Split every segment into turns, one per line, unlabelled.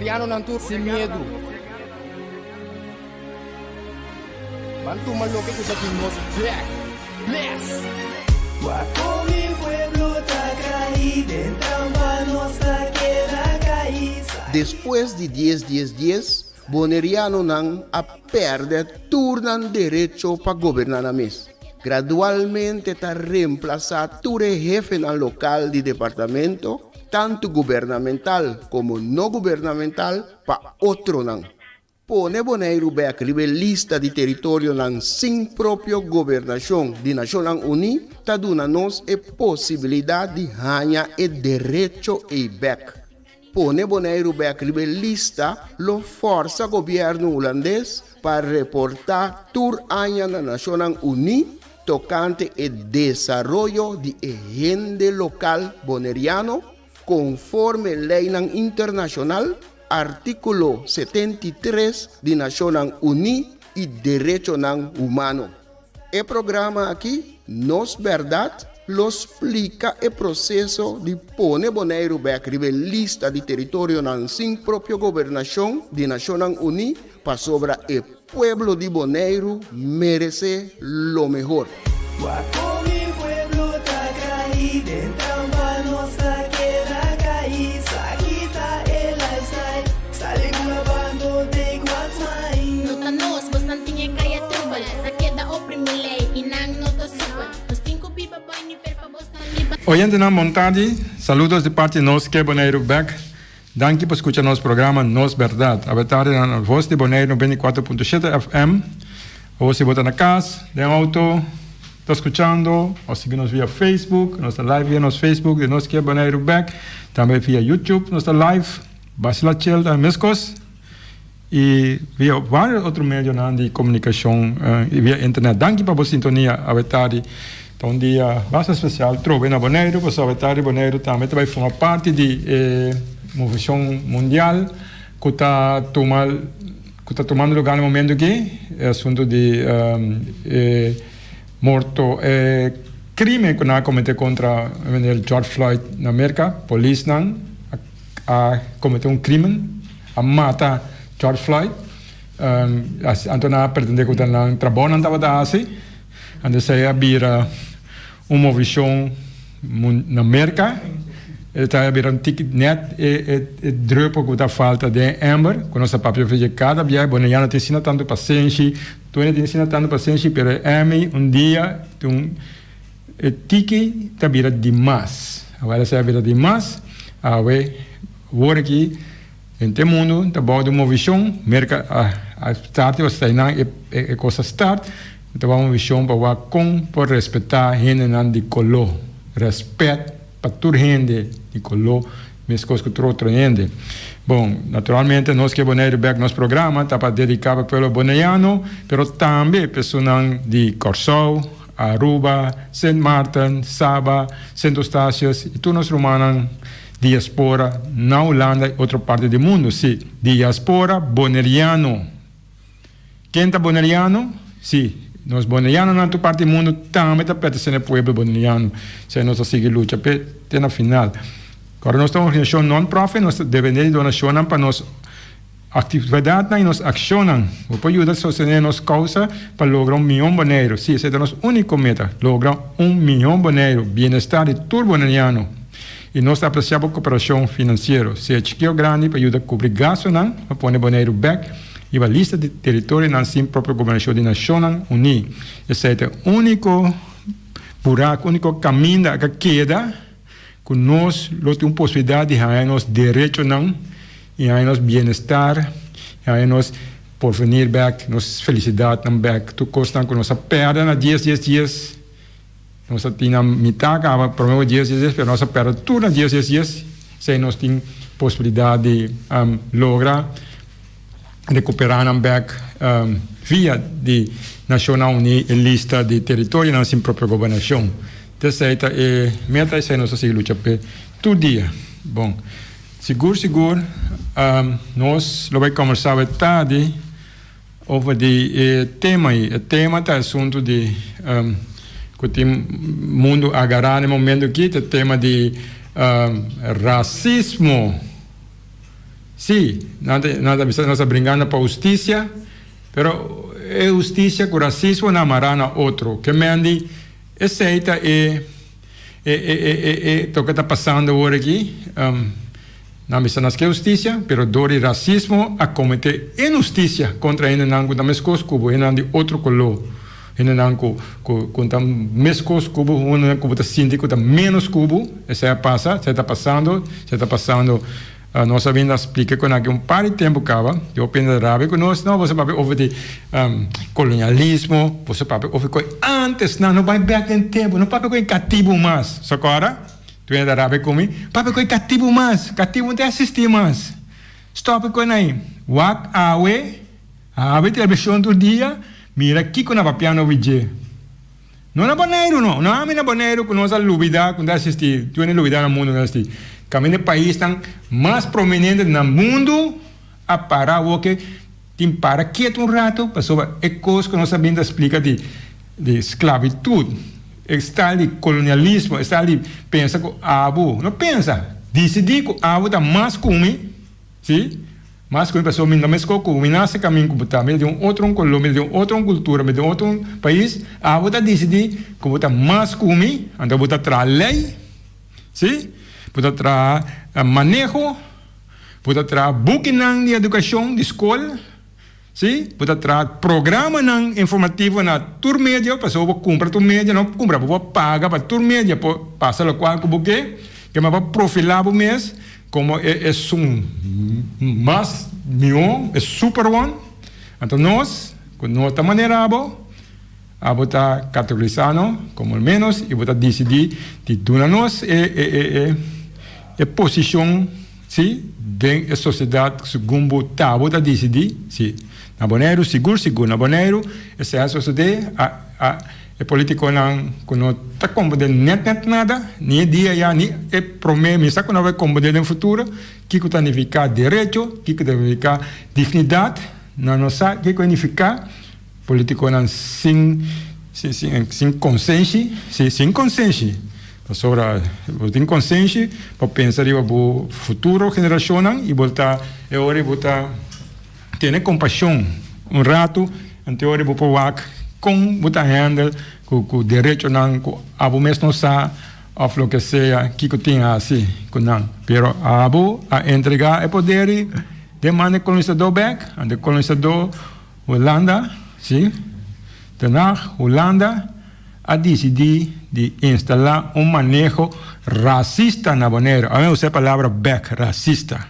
Bonerianonan tur sin miedu. Ban tuma loke ku ta di nos bek. Bless!
Wak kon mi pueblo ta kai den trampa nos ta keda kai.
Despues di dies dies dies, Bonerianonan a pèrdè tur nan derecho pa goberná nan mes. Gradualmente ta remplasá tur e hefenan lokal di departamento, tantu gubernamental komo no gubernamental, pa otronan. Pone Boneiru bèk riba e lista di teritorionan sin propio gobernashon di Nashonnan Uní ta duna nos e posibilidat di haña e derecho ei bèk. Pone Boneiru bèk riba e lista lo fòrsa gobièrnu hulandes pa reportá tur aña na Nashonnan Uní tokante e desaroyo di e hende lokal boneriano konforme leinan internashonal, artíkulo 73 di Nashonnan Uní i derechonan humano. E programa aki, Nos Bèrdat, lo splika e proseso di pone Boneiru bèk riba e lista di teritorionan sin propio gobernashon di Nashonnan Uní pasobra e pueblo di Boneiru meresé lo mehor.
Wak kon mi pueblo ta kai den trampa nos ta keda kai sa kita e lifestyle sali bula bando take what's mine.
No ta nos, bosnan tin e kaya trubel Ta keda oprimi lei i nan no ta supel Nos tin ku biba boi nivel pa bosnan liba.
Oyentenan bon tardi, saludos di parti nos ke Boneiru bek. Danki pa skucha nos programa Nos Berdad. Awe tardi na Voz di Boneiru 94.7 FM. Awor si bo ta na kas, den auto, ta skuchando o sigui nos via Facebook, nos ta live via nos Facebook di Nos Ke Boneiru Bek. Tambe via YouTube nos ta live. Basila Chel ta meskos. I via varios otro medionan di komunikashon i via internet. Danki pa bo sintonia awe tardi. Ta un dia basta spesial trobe na Boneiru, pasobra awe tardi Boneiru tambe ta bai forma parti di e moveshon mundial ku ta tuma ku ta tumando lugar na momento aki, e asuntu di e morto e krimen ku nan a komete kontra meneer George Floyd na Merka. Polisnan a komete un krimen. A mata George Floyd. Anto nan a pretende ku ta nan trabou nan tabata hasi. Anto esei a bira un movishon na Merka. E ta bira un tiki nèt e druppel ku ta falta den e ember ku nos ta papia over dje kada bia. Bo ya no tin asina tantu pasenshi. Tur hende tin asina tantu pasenshi pero e emi un dia tin e tiki ta bira dimas. Awor esei a bira dimas. Awe wor aki. Henter mundu ta bou di un movishon, Merka a start i esta einan e kos a start, ta bou un movishon pa wak kon por respetá hendenan di koló, rèspèt pa tur hende di koló meskos ku tur otro hende. Bon, naturalmente nos ke Boneiru Bèk nos programa ta pa dediká pa pueblo boneiano, pero tambe personan di Kòrsou, Aruba, Sint Maarten, Saba, Sint Eustatius i tur nos rumannan Diaspora na Hulanda y otro parti di mundo, si, diaspora boneriano. Ken ta boneriano? Si, nos bonerianonan tur parti di mundo tambe ta pertenece na e pueblo boneriano. Esei nos ta sigui lucha p'e te na final. Ora nos ta un organisacion non-profit, nos ta depende di donacionnan pa nos actividadnan y nos accionnan. Bo por yuda sostene nos causa pa logra un mion Boneiru. Si, esei ta nos unico meta, logra un mion Boneiru, bienestar di tur boneriano. I nos ta apresiá bo koperashon finansiero, sea chikí o grandi, pa yuda kubri gastunan pa pone Boneiru bèk riba lista di teritorionan sin propio gobernashon di Nashonnan Uní. Esei ta e úniko buraku, úniko kaminda ku a keda ku nos lo tin un posibilidat di haña nos derechonan i haña nos bienestar, i haña nos porvenir bèk, nos felisidatnan bèk, tur kosnan ku nos a pèrdè na dies dies dies. Nos a tin na mitá kaba promé ku dies dies dies, pero nos a pèrdè tur na dies dies dies. Esei nos tin posibilidat di logra rekuperá nan bèk via di Nashonnan Uní e lista di teritorionan sin propio gobernashon. Te esei ta e meta, esei nos ta sigui lucha p'e tur dia. Bon, sigur sigur nos lo bai kòmbersá awe tardi. Over di e tema ei. E tema ta asuntu di ku tin mundu agará na e momento aki, ta e tema di rasismo. Sí, nan ta nan ta bisa nos ta bringando pa hustisia, pero e hustisia ku rasismo nan mará na otro. Ke men di esei ta e e e e e e loke ta pasando awor aki. Nan bisa nos ke hustisia, pero dor di rasismo a kometé inhustisia kontra hendenan ku ta meskos ku bo, hendenan di otro koló, hendenan ku ku ku ta meskos ku bo, hendenan ku bo ta sinti ku ta ménos ku bo. Esei a pasa, esei ta pasando, esei ta pasando. Nos a bini a splika ku nan aki un par di tempu kaba. Yo a pende rabia ku nos, no, boso papia over di kolonialismo, boso papia over ku antes, nan no bai bèk den tempu, no papia ku e katibu mas. Sokora? Tu hende ta rabia ku mi, papia ku e katibu mas, katibu no ta existi mas. Stop ku nan. Wak awe, habri televishon tur dia, mira kiko nan papiando over dje. No na Boneiru no, no ami na Boneiru ku nos a lubida ku no ta existi, tu hende lubida na mundu no ta existi. Kaminda e paisnan mas prominente na mundu a para awoke tin para ketu un rato pasobra e kos ku nos a bin ta splika di di sklabitut, e style di kolonialismo, e style di pensa ku abo, no pensa, disidí ku abo ta mas ku mi, si. Mas ku mi pasobra mi no meskó ku mi nase kamin ku bo ta, mi ta di un otro un koló, mi ta di un otro un kultura, mi ta di un otro un pais, abo ta disidí ku bo ta mas ku mi, anto bo ta traha lei, sí, bo ta traha maneho, bo ta traha bukinan di edukashon di skol, sí, bo ta traha programanan informativo na tur medio, pasobra bo kumpra tur medio, no kumpra, bo por paga pa tur medio por pasa lokual ku bo ke, ke bo por profilá bo mes. Como e esun mas mihó, e super one, anto nos cu no ta manera abo, abo ta categorisa no como el menos y bo ta dicidi di duna nos e e e e e posicion si den e sociedad segun bo ta bo ta dicidi si. Na Boneiru sigur sigur na Boneiru esei a sosode a a. E politiconan cu no ta comprende net net nada, ni e dia ya, ni e prome, mi sa cu nan bay comprende den futuro, kico ta nifica derecho, kico ta nifica dignidad, nan no sa kico e nifica, politiconan sin, sin, sin, sin consenshi, si, sin consenshi, pasobra bo tin consenshi pa pensa riba bo futuro generacionnan y bo ta, e ora bo ta. Tene compasion un rato, anto ora bo por wak con bo ta handle cu cu derechonan cu abo mes no sa of loke sea kico tin haci cu nan. Pero abo a entrega e poder y den man e colonisador bek, anto e colonisador Hulanda, si, Den Haag, Hulanda a dicidi di instala un maneho racista na Bonaire. Awe usa e palabra bek, racista.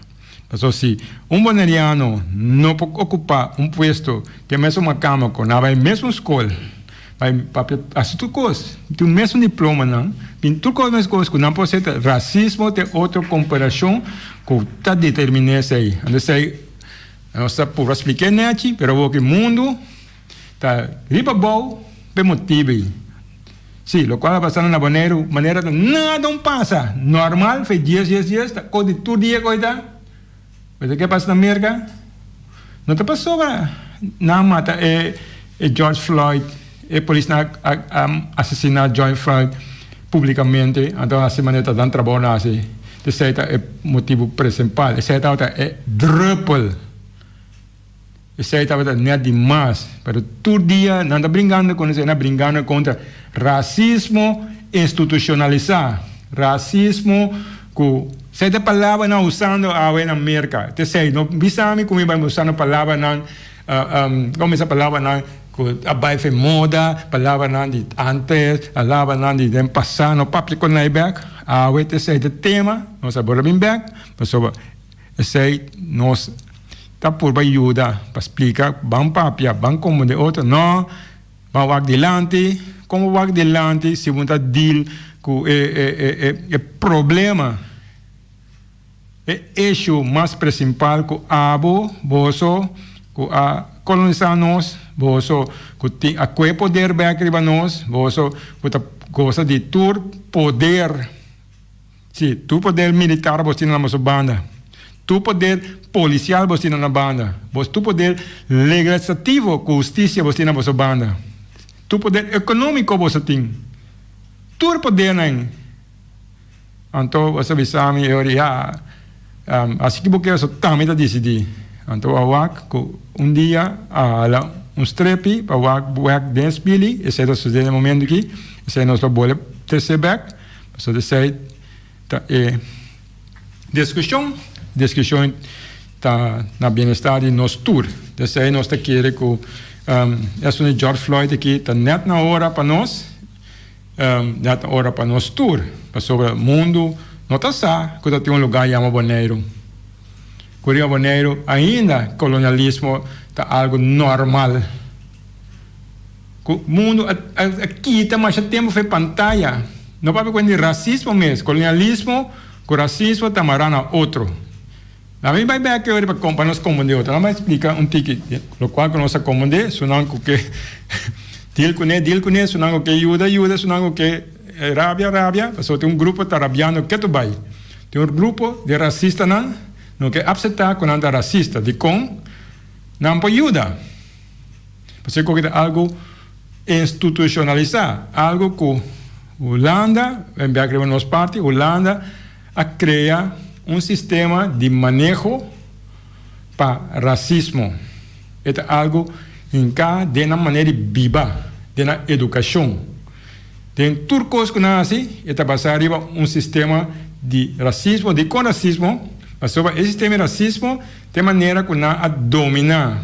Pasobra si un boneriano no por okupá un puesto den mesun makamba ku nan bai mesun skol, bai papia hasi tur kos, tin mesun diplomanan, tin tur kos mes kos ku nan por seta, rasismo ta e otro komparashon ku ta determiná esei. Anto esei nos ta purba splik'é nèchi, pero awor ku e mundu ta riba abou p'e motibu ei. Sí, lokual a pasando na Boneiru manera ta nada un pasa normal fe dies dies dies ta kos di tur dia ku ta. Pero ke pasa na Merka? No ta pasobra nan a mata e e George Floyd, e polisnan a a asesina George Floyd publikamente anto hasi manera ta nan trabou nan hasi. Esei ta e motibu prinsipal, esei tabata e druppel. Esei tabata net di mas, pero tur dia nan ta bringando con esei, nan bringando contra racismo institucionalisa, racismo cu esei ta e palabranan usando awe na Merca, ta esei, no bisa mi cu mi bai usando palabranan, como bisa palabranan cu a bai fe moda, palabranan di antes, palabranan di den pasa, no papia con nan bek, awe ta esei ta e tema, nos a bora bin bek, pasobra esei nos. Ta purba yuda pa splika, ban papia, ban komprende otro, no, ban wak dilanti, kon bo wak dilanti si bo ta deal ku e e e e e problema, e issue mas principal ku abo, boso ku a kolonisa nos, boso ku tin a kue poder bek riba nos, boso ku ta gosa di tur poder. Sí, tur poder militar bos tin na boso banda, tur poder policial bos tin na banda, bos tur poder legislativo cu husticia bos tin na boso banda, tur poder economico boso tin, tur podernan. Anto boso bisa mi e ora, ya, Hasi ki bo ke so tambe ta disidí. Anto a wak ku un dia a hala un strepi pa wak wek den spili, esei ta sosodé na e momento aki, esei nos lo bole trese bek, pasobra esei ta e diskushon, diskushon ta na bienestar di nos tur. Esei nos ta kere ku esun di George Floyd aki ta nèt na ora pa nos. Ya ta ora pa nos tur, pasobra mundu no ta sa ku ta tin un lugá yama Boneiru. Ku riba Boneiru ainda kolonialismo ta algu normal. Ku mundu a kita masha tempu for e pantaya. No papia ku hende di rasismo mes, kolonialismo ku rasismo ta mará na otro. Laat mi bai bek e ora pa nos komprendé otro. Laat mi bai splika un tiki lokual ku nos a komprendé, sunan ku ke deal kuné, deal kuné, sunan ku ke yuda, yuda, sunan ku ke rabia, rabia. Pasobra tin un grupo ta rabiando ketu bai. Tin un grupo di rasistanan no ke apseptá ku nan ta rasista. Dikon nan por yuda? Pasobra ku ta algu institushonalisá, algu ku Hulanda, en bek riba nos parti, Hulanda a krea un sistema di maneho pa rasismo. E ta algu hinká den nan manera di biba, den nan edukashon. Den tur kos ku nan hasi, e ta basá riba un sistema di rasismo. Dikon rasismo? Pasobra e sistema di rasismo ta e manera ku nan a dominá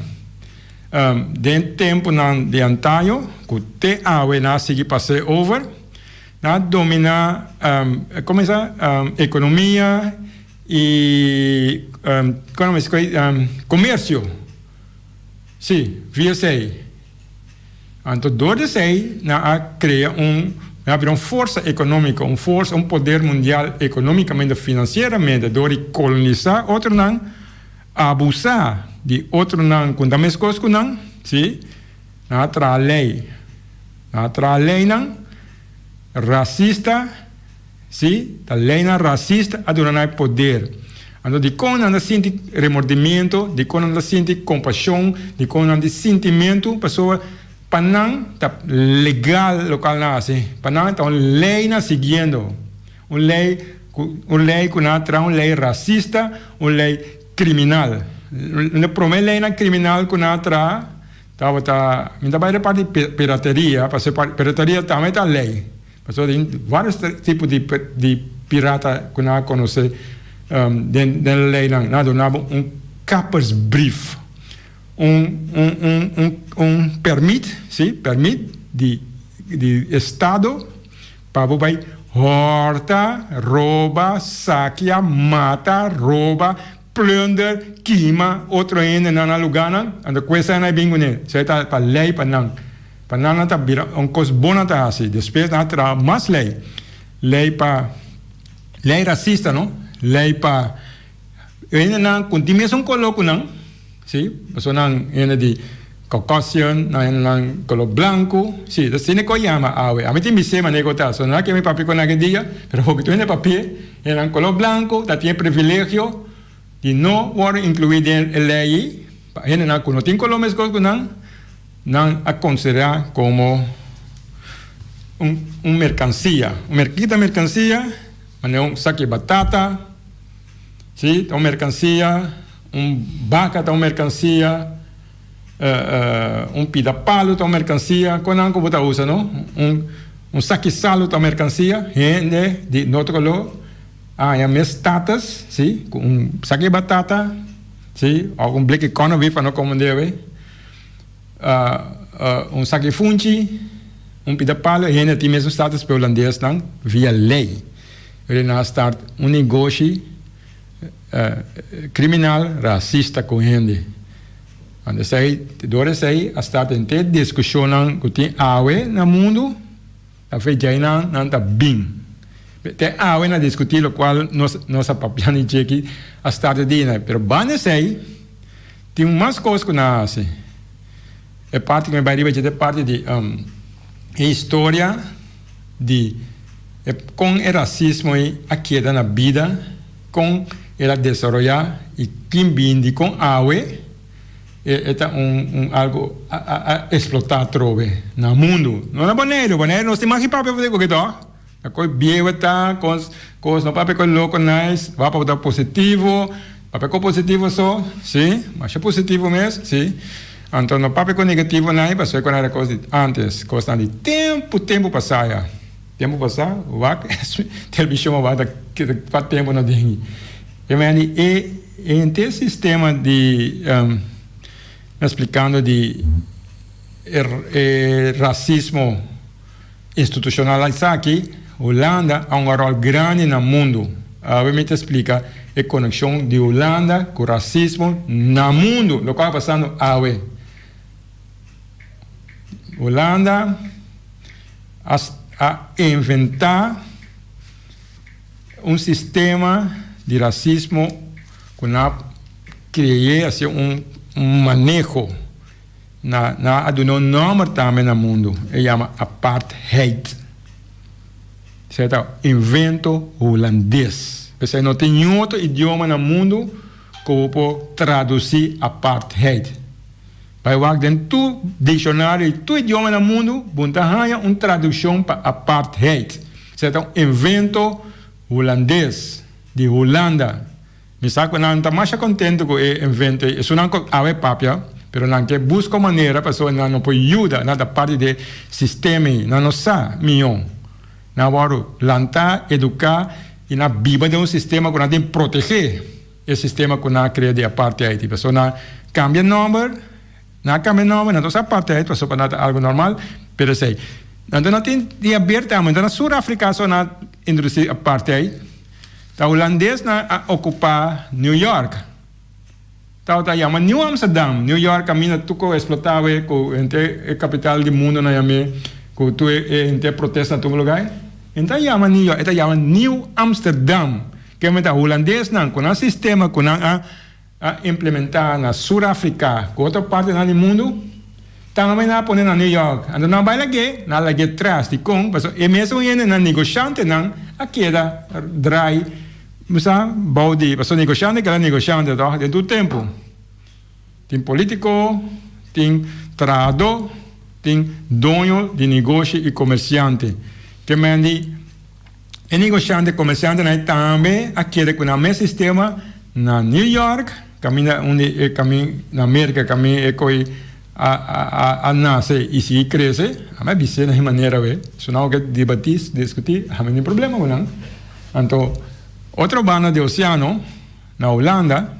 den tempunan di antaño, ku te awe nan a sigui pas'é over. Nan a dominá, como esa, economia y, como es, comercio. Sí, via esey. Anto door di esey nan a crea un, nan a bira un forsa economico, un forsa, un poder mundial economicamente, financieramente, door di colonisa otronan, abusa di otronan cu ta mescos cu nan, sí, nan a traha ley. Nan a traha leynan rasista, sí, ta leynan rasista a duna nan e poder. Anto dikon nan ta sinti remordimiento, dikon nan ta sinti kompashon, dikon nan tin sintimentu? Pasobra pa nan ta legal lokal nan hasi, pa nan ta un ley nan siguiendo, un ley ku un ley ku nan a traha un ley rasista, un ley kriminal. Un di e prome leynan kriminal ku nan a traha. Tabata, mi ta bai reparti pirateria, pasobra pirateria tambe ta ley. Pasobra tin varios tipo di di pirata ku nan a konosé den den leynan. Nan a duna bo un kappersbrief, un un un un un permit, si, permit di di estado pa bo bai hòrta, roba, sakia, mata, roba, Plunder, kima otro hende na nan lugánan, anto ku esei nan a bin kuné. Esei ta pa lei pa nan. Pa nan nan ta bira un kos bon nan ta hasi. Despues nan a traha mas lei. Lei pa, lei rasista no, lei pa hendenan ku tin mesun koló ku nan, si, pasobra nan hende di Caucasian, nan hendenan koló blanku, si, ta asina ku a yama awe. Ami tin bis'é manera ku ta, so nan a keme papia ku nan aki dia, pero hopi tur hende papia. Hendenan koló blanku ta tin e privilegio di no wòrdu inkluí den e lei ei. Pa hendenan ku no tin koló meskos ku nan, nan a konsiderá komo un un merkansia. Un mer kita merkansia? Manera un saki batata, si, ta un merkansia, un baka ta un merkansia, Un pida palu ta un merkansia, kon nan ku bo ta usa no? Un un saki salu ta un merkansia, hende di otro koló a haña mes status, si, ku un saki batata, si, òf un bleki kònobif pa no komundé awé, un saki funchi, un pida palu, hende tin mesun status pe hulandesnan via lei. Nan a start un negoshi. Criminal racista cu hende. Ant esey, door esey a start henter discusionnan cu tin awe na mundo, ta fe djainan nan ta bin. Te awe na discuti locual nos nos a papia ni djeki a start e dia, pero banda esey tin mas cos cu nan a haci. E parti cu mi bay riba dje ta e parti di e historia di e kon e rasismo ei a keda na bida, kon el a desaroyá i kin bin di kon awe e e ta un un algu a a a eksplotá atrobe na mundu. No na Boneiru, Boneiru nos tin mas ki papia for di koke tòg. Ta koi bieu e ta, kon. Kos no papia ku loko nice, wak pa ta positivo, papia ku positivo so, si, masha positivo mes, si. Anto no papia ku negativo nai, pasobra ku nan era kos di antes, kosnan di tempu, tempu pasá ya. Tempu pasá, wak televishon a wak ta kua tempu no den. E manera di e henter sistema di splikando di e rasismo. Institucional esaki, Hulanda a hunga rol grandi na mundu. Awe mi ta splica e conexion di Hulanda cu racismo na mundu, locual a pasando awe. Hulanda a a inventa un sistema di racismo cu nan a crea, haci un maneho. Na nan a duna un nòmber tambe na mundu, e yama apartheid. Esei ta invento hulandes. P'esei no tin niun otro idioma na mundu ku bo por tradusí apartheid. Bai wak den tur dikshonario di tur idioma na mundu, bo no ta haña un tradukshon pa apartheid. Esei ta un invento hulandes, di Hulanda. Mi sa ku nan ta masha kontentu ku e invento ei. Esunnan ku awe papia, pero nan ke buska un manera pasobra nan no por yuda, nan ta parti di e sistema ei. Nan no sa mihó. Nan a wòrdu lantá, eduká i nan a biba den un sistema ku nan tin protegé e sistema ku nan a krea di apartheid. Pasobra nan kambia nòmber, nan a kambia nòmber, nan ta usa apartheid pasobra pa nan ta algu normal, pero esei. Nan ta no tin di haber tambe. Nan ta na Sur Afrika so nan a introdusí apartheid. Ta hulandesnan a okupá New York. Tabata yama New Amsterdam. New York kaminda tur ku eksplotá awe ku henter e kapital di mundu nan yam'é ku tur e henter protesta na tur lugá. E no ta yama New York, e ta yama New Amsterdam. Kende ta hulandesnan ku nan sistema ku nan a a implementá na Sur Afrika ku otro partinan di mundu, tambe nan a pone na New York. Anto nan bai lag'é, nan a lag'é tras. Dikon? Pasobra e mesun hendenan, negoshantenan, a keda drai, bo sa, bou di, pasobra negoshante keda negoshante tòg den tur tempu. Tin polítiko, tin trahadó, tin doño di negoshi i komersiante. Ke men di. E negoshante komersiantenan ei tambe a kere ku nan mes sistema na New York, kaminda unda e kamin na Merka kamin e koi a a a nase i sigui krese. Ami a bis'é na e manera awe, su nan ke debatí, diskutí, ami no tin problema ku nan. Anto otro banda di oseano, na Hulanda,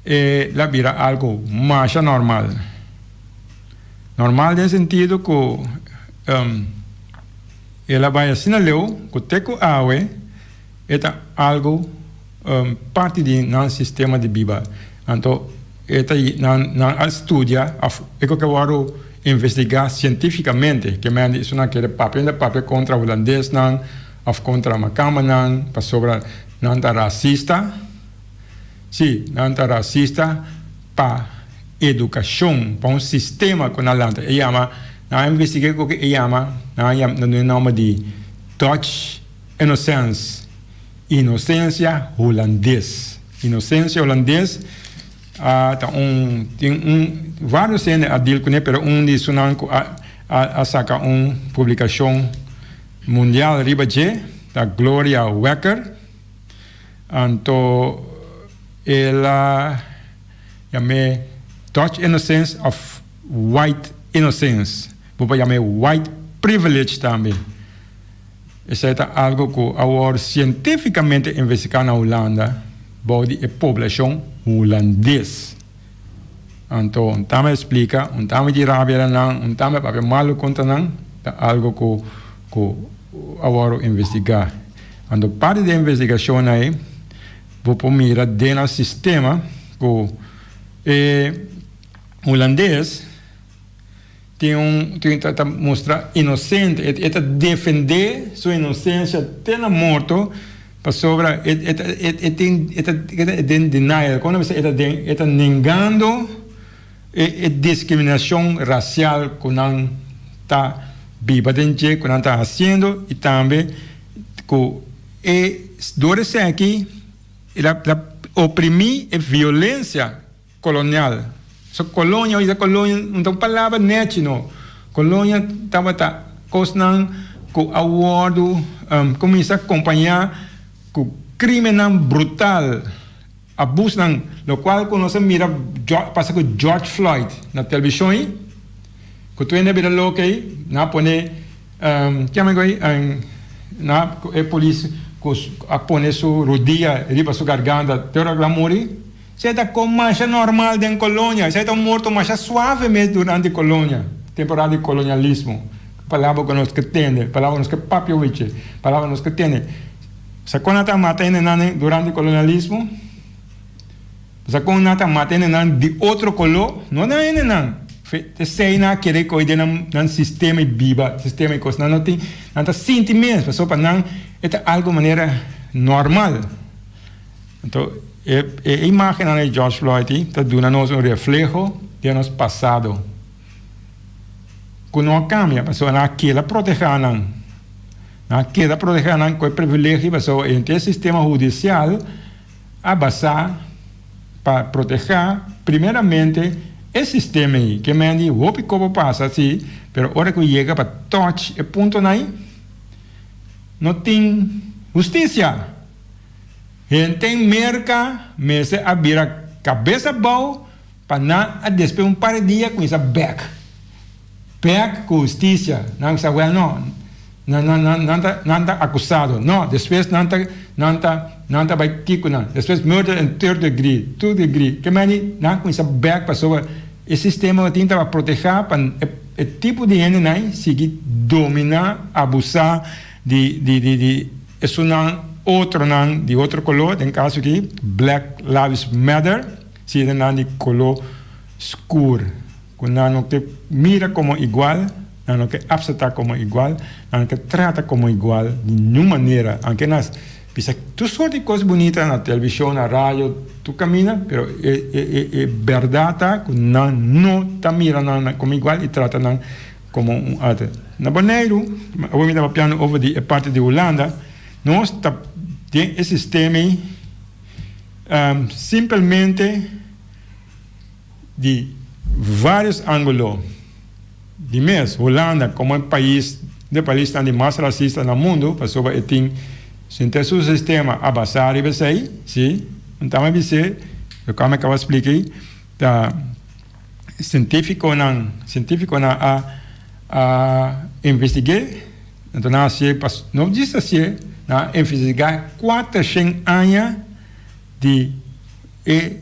e la bira algu masha normal. Normal den sentido ku. El a bai asina leu ku te ku awe e ta algu parti di nan sistema di biba. Anto e ta nan nan a studia òf e ku ke wòrdu investigá sientífikamente ke mende esun nan kere papia nan ta papia kontra hulandesnan òf kontra makambanan pasobra nan ta rasista. Sí, nan ta rasista pa edukashon, pa un sistema ku nan lanta. E yama, nan a investig'é koke e yama, nan a yama, nan duna e nòmber di Dutch Innocence, Inosensia Hulandes. Inosensia Hulandes a ta un, tin un, vários hende a deal kuné, pero un di esunnan ku a a saka un publikashon mundial riba dje ta Gloria Wekker. Anto el a yam'é Dutch Innocence of White Innocence. Bo por yam'é White Privilege tambe. Esei ta algo ku a wòrdu sientífikamente investigá na Hulanda bou di e poblashon hulandes. Anto un tambe a splika, un tambe di rabia na nan, un tambe a papia malu kontra nan, ta algo ku ku a wòrdu investigá. Anto parti di e investigashon ei bo por mira den nan sistema ku e hulandes tin un tin ta ta mustra inosente, e ta defendé su inosensia te na morto pasobra e e ta e tin e ta den denial, komo nan bisa e ta den e ta nengando e e diskriminashon rasial ku nan ta biba den dje, ku nan ta hasiendo i tambe ku e dor esaki el a oprimí e violensia kolonial. So kolonia, oye kolonia no ta un palabra nechi no. Kolonia tabata kosnan. ku a wòrdu kuminsá kompañá ku krímennan brutal, abusnan, lokual ku nos a mira pasa ku George Floyd na televishon ei, ku tur hende a bira loko ei, nan a pone nan a e polis ku a pone su rudia riba su garganta te ora ku el a muri. Esei ta kon masha normal den kolonia. Esei ta un morto masha suave mes durante kolonia, temporada di kolonialismo. Palabra ku nos ke tende, palabra ku nos ke papia wichi, palabra ku nos ke tende. Sa kon nan ta mata hendenan durante kolonialismo? Sa kon nan ta mata hendenan di otro koló? No nan hendenan. Esei nan a kere kohe den nan sistema i biba, sistema i kos. Nan no tin, nan ta sinti mes, pasobra pa nan e ta algu manera normal. Anto e e imagennan di George Floyd ei ta duna nos un refleho di nos pasado ku no a kambia pasobra nan a keda protehá nan. Nan a keda protehá nan ku e privilegio pasobra henter e sistema hudisial a basá pa protehá primeramente e sistema ei. Ke men di hopi kobo pasa si, pero ora ku yega pa touch e puntonan ei no tin hustisia. Hente en Merka mester a bira kabes abou pa nan a despues un par di dia kuminsá bek bek ku hustisia. Nan kuminsá wèl no, nan nan nan nan ta nan ta akusado. No, despues nan ta nan ta nan ta bai kiko nan. Despues murder in third degree, two degree. Ke meni nan kuminsá bek pasobra e sistema ku tin ta pa protehá pa e e tipo di hendenan sigui dominá, abusá di di di di Esunnan otronan di otro koló, den kaso aki Black Lives Matter, si esnan di koló skur, ku nan no ke mira komo igual, nan no ke apseptá komo igual, nan no ke trata komo igual di niun manera, aunke nan bisa tur sort di kos bunita na televishon, na radio, tur kaminda, pero e e e bèrdat ta ku nan no ta mira nan komo igual i trata nan Komo un arte. Na Boneiru, awor mi ta papiando over di e parti di Hulanda, nos ta den e sistema ei simpelmente di varios angulo. Di mes, Hulanda komo e pais, un di e paisnan di mas rasista na mundu, pasobra e tin henter su sistema a basá riba esei, si, un tama bis'é, lokual mi a kaba splika ei, ta. Sientífikonan sientífikonan a a investig'é, anto nan a hasié pas no djis hasié, nan a investigá kuatershen aña di e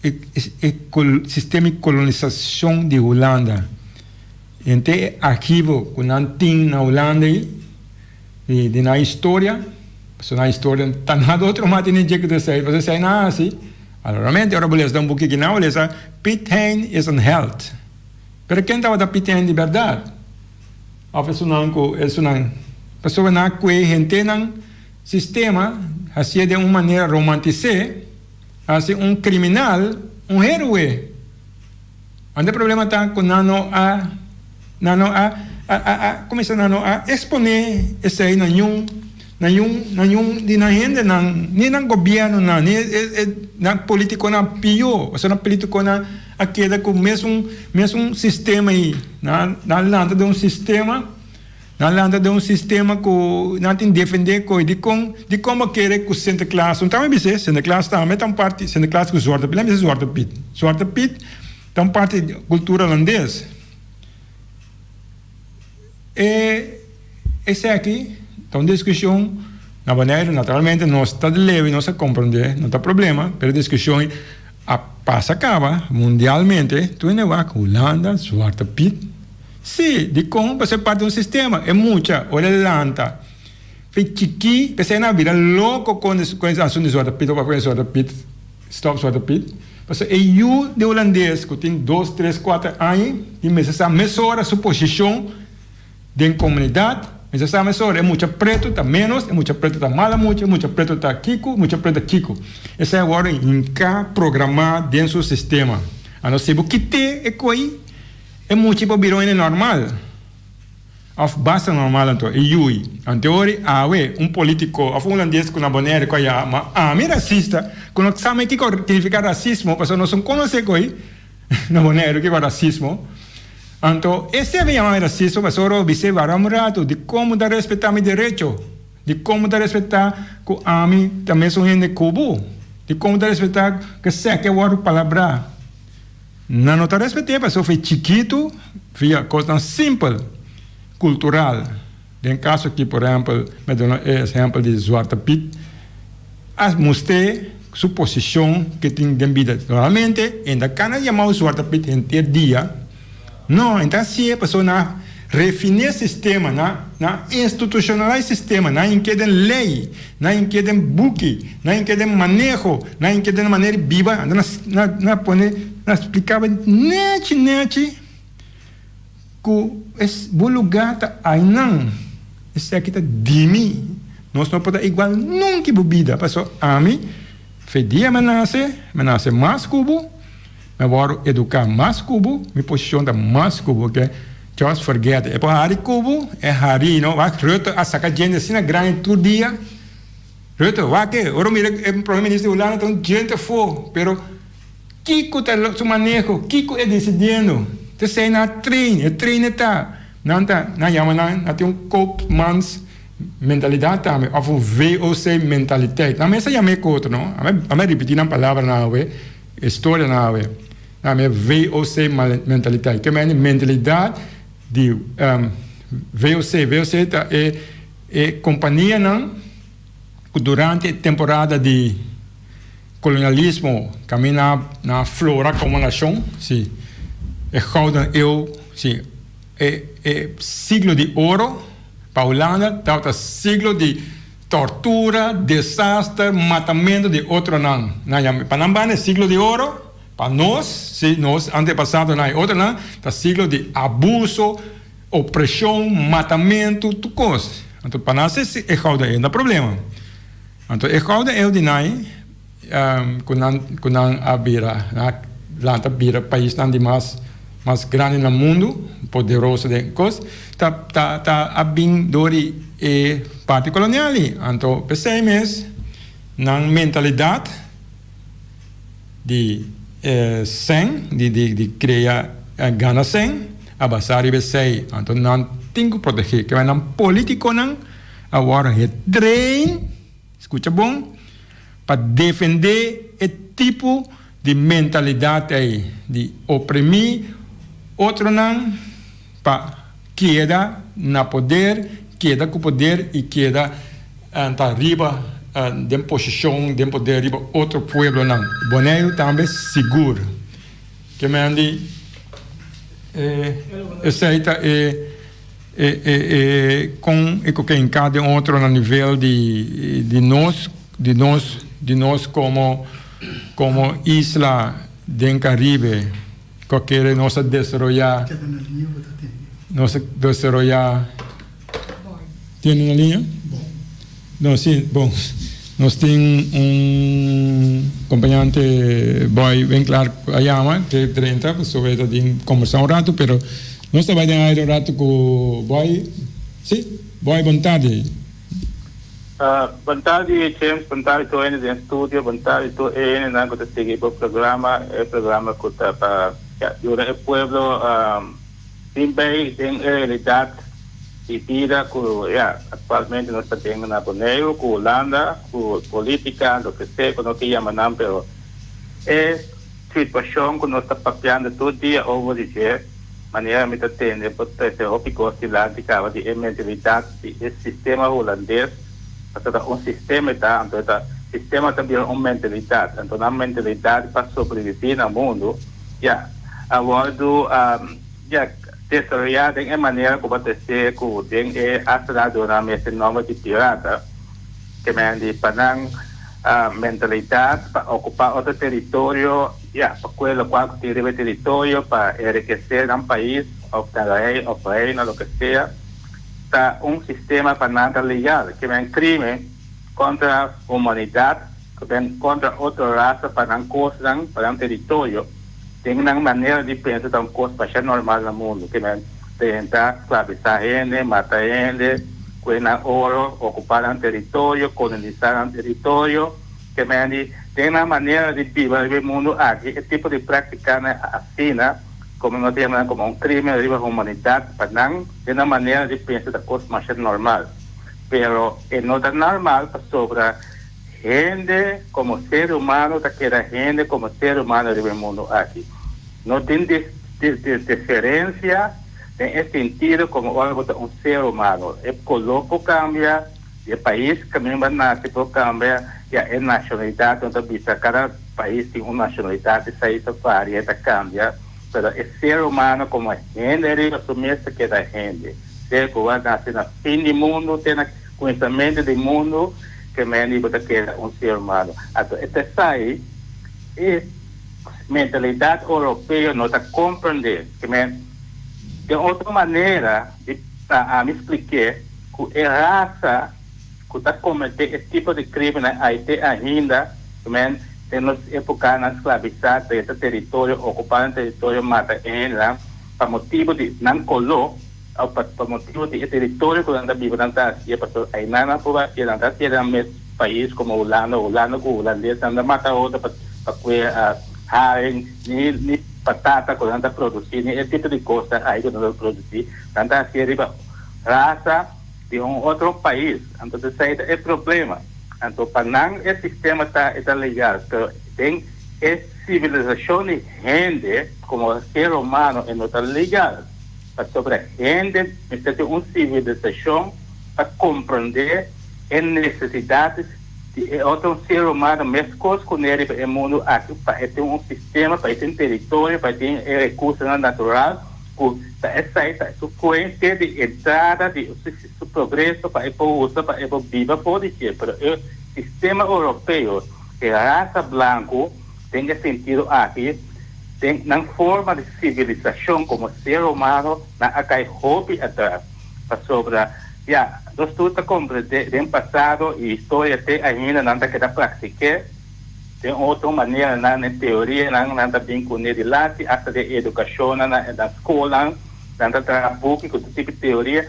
e e sistema di kolonisashon di Hulanda. Henter e archivo ku nan tin na Hulanda ei di di nan historia, pasobra nan historia ta nada otro mas tene dje ku ta esei, pasobra esei nan a hasi. Aloramente ora bo lesa un buki ki nan bo lesa Piet Hein is een held. Pero ken tabata Piet Hein di berdad? Of esunnan ku esunnan pasobra nan a kue hentenan sistema hasié den un manera romantisé hasi un kriminal un héroe. Ante problema ta ku nan no a nan no a a a kuminsá nan no a eksponé esei na niun na niun na niun di nan hendenan ni nan gobièrnunan ni e e nan politikonan pió pasobra nan politikonan a keda ku mesun mesun sistema ei nan nan lanta den un sistema. Nan lanta den un sistema ku nan tin defendé koe dikon dikon bo kere ku Sinterklaas un tambe bis'é Sinterklaas tambe ta un parti Sinterklaas ku Zwarte Piet nan bisa Zwarte Piet Zwarte Piet ta un parti di kultura holandes e esaki ta un diskushon na Boneiru naturalmente nos ta di lewe nos a komprondé no ta problema pero e diskushon a pasa kaba mundialmente tur hende wak Hulanda Zwarte Piet. Sí, dikon pa ser parti di un sistema? E mucha ora e lanta fe chikí, p'esei nan a bira loko kon kon e asuntu di Zwarte Piet of e Zwarte Piet, Stop Zwarte Piet. Pasobra e yu di hulandes ku tin dos, tres, kuater aña tin mester sa mesora su posishon den komunidat, mester sa mesora e mucha pretu ta ménos, e mucha pretu ta mala mucha, e mucha pretu ta kiko, e mucha pretu ta kiko. Esei a wòrdu hinká, programá den su sistema. Anto si bo kit'é e koi. E muchi por bira un hende normal of basta normal anto e yui. Anto ori awe un politico of un hulandes cu na Bonaire cu a yama ami racista cu no sa kiko significa racismo pasobra nos no conoce cu na Bonaire kiko racismo. Anto esei mi yama mi rasismo pasobra ora bo bis'é wara un ratu dikon bo ta respetá mi derecho? Dikon bo ta respetá ku ami ta mesun hende ku bo? Dikon bo ta respetá ku esaki a wòrdu palabrá? Nan no ta respet'é pasobra fe chikitu via kosnan simpel, kultural. Den kaso aki por ehèmpel mi a duna e ehèmpel di Zwarte Piet a mustr'é su posishon ke tin den bida. Normalmente e ta kana yamau Zwarte Piet henter dia. No, e ta hasié pasobra nan a refiné sistema, nan a institushonalisá sistema, nan a hink'é den lei, nan a hink'é den buki, nan a hink'é den maneho, nan a hink'é den manera di biba. Anto nan a pone, nan a splika bo nechi nechi. Ku es bo lugá ta ainan, esaki ta di mi. Nos no por ta igual nunki bo bida, pasobra ami, fe dia mi a nase, mi a nase mas ku bo, mi a wòrdu eduká mas ku bo, mi posishon ta mas ku bo, ke just forget it. E por hari ku bo, e hari no. Wak Rutte a saka djente asina grandi tur dia. Rutte, wak e, ora mira e prome minister di Hulanda ta un djente afó, pero. Kiko ta su maneho? Kiko e disidiendo? T'esei nan a train, e trainer ta, nan ta, nan yama nan, nan tin un koopmans mentalidat tambe òf un VOC mentaliteit. Nan mes a yama e koto no, ami a ripití nan palabranan awe, e storianan awe. Nan yama e VOC mentaliteit. Ke mende mentalidat di VOC. VOC ta e e kompanianan ku durante e temporada di Kolonialismo kaminda na flora komo nashon, si, e Gouden Eeuw, si, e e siglo di oro pa Hulanda tabata siglo di tortura, desaster, matamentu di otronan. Nan yama pa nan banda e siglo di oro, pa nos, si, nos antepasadonan i otronan, ta siglo di abuso, opreshon, matamentu, tur kos. Anto pa nan e Gouden Eeuw no problema. Anto e gouden eeuw di nai ku nan ku nan a bira nan a lanta bira paisnan di mas mas grandi na mundu poderoso den kos ta ta ta a bin dor di e parti kolonial ei. Anto p'esei mes nan mentalidat di sèn di di di krea gana sèn a basá riba esei. Anto nan tin ku protegé kiba nan politikonan. Awor he train, scucha bon, pa defende e tipo di mentalidad ey di oprimi otronan pa keda na poder, keda cu poder y keda ta riba den posicion, den poder riba otro pueblonan. Boneiru tambe sigur. Ke men di esey ta e. E e e kon e ku ke hinká den otro na nivel di di nos di nos di nos komo komo isla den Karibe ku a kere nos a desaroyá nos a desaroyá Tiene na liña? No si bon nos tin un kompañante Boy Winklaar ku a yama ke drenta pasobra e ta tin kombersá un ratu pero nos ta bai den aire un ratu ku Boy si Boy bon tardi.
Bon tardi James, bon tardi tur hende den studio, bon tardi tur e hendenan ku ta sigui bo programa, e programa ku ta pa yuda e pueblo Tin bay den e realidad di bida cu ya actualmente nos ta den na Boneiru cu Hulanda cu politica loke sea cu no ke yama nan pero e situacion cu nos ta papiando tur dia over di dje manera mi ta tende por trece hopi cos dilanti caba di e mentalidad di e sistema Hulandes pasobra ta un sistema e ta anto e ta sistema ta bira un mentalidad anto nan mentalidad pa sobrevivi na mundo ya a wordo ya desaroyá den e manera ku bo ta esé ku den e asta duna mester nòmber di pirata, ke men di pa nan mentalidat pa okupá otro teritorio, ya, pa kue lokual ku tin riba e teritorio pa enrikesé nan pais òf nan rei òf reino loke sea, ta un sistema pa nan ta legal, ke men krimen kontra humanidat, ke men kontra otro rasa pa nan kosnan, pa nan teritorio. Den nan manera di pensa ta un kos masha normal na mundu, ke nan tenta sklabisá hende, mata hende, kue nan oro, okupá nan teritorio, kolonisá nan teritorio. Ke men di, den nan manera di biba riba e mundu aki, e tipo di práktikanan asina. Komo nos ta yama nan komo un krimen riba humanidat, pa nan den nan manera di pensa ta kos masha normal. Pero e no ta normal pasobra hende komo ser humano ta keda hende komo ser humano riba e mundu aki. No tin diferensia den e sentido komo ora bo ta un ser humano. E koló por kambia, e pais kaminda bo a nase por kambia, ya e nashonalidat no ta bisa kada pais tin un nashonalidat esei ta varia, ta kambia, pero e ser humano komo hende riba su mes ta keda hende. Sea ku bo a nase na fin di mundu te na kuminsamentu di mundu ke mende bo ta keda un ser humano. Anto e ta esei e mentalidat oropeo no ta komprendé. Ke men den otro manera di ami splik'é ku e rasa ku ta kometé e tipo di krímennan ai te ainda, ke men den nos épokanan sklabisá drenta teritorio, okupá nan teritorio, mata e hendenan pa motibu di nan koló òf pa motibu di e teritorio ku nan ta biba nan ta hasié pasobra ainan nan por hasié, nan ta hasié nan mes pais komo Hulanda, Hulanda ku hulandes nan ta mata otro pa pa kue haring ni ni patata ku nan ta produsí ni e tipo di kosnan ai ku nan ta produsí nan ta hasié riba rasa di un otro pais. Anto esei ta e problema. Anto pa nan e sistema ta e ta legal pero den e sivilisashon di hende komo ser humano e no ta legal. Pasobra hende mester tin un sivilisashon pa komprondé e nesesidat di e otro ser humano meskos ku ne riba e mundu aki pa e tin un sistema, pa e tin teritorio, pa e tin e rekursonan natural ku ta esei ta su fuente di entrada di su progreso pa e por usa pa e por biba for di dje. Pero e sistema oropeo, e rasa blanku den e sentido aki, Den nan forma di sivilisashon komo ser humano nan a kai hopi atras, pasobra ya nos tur ta komprendé den pasado i historia te ainda nan ta keda praktik'é den otro maneranan, den teorianan nan ta bin kuné dilanti, asta den edukashonnan na skolnan nan ta traha buki ku tur tipo di teoria.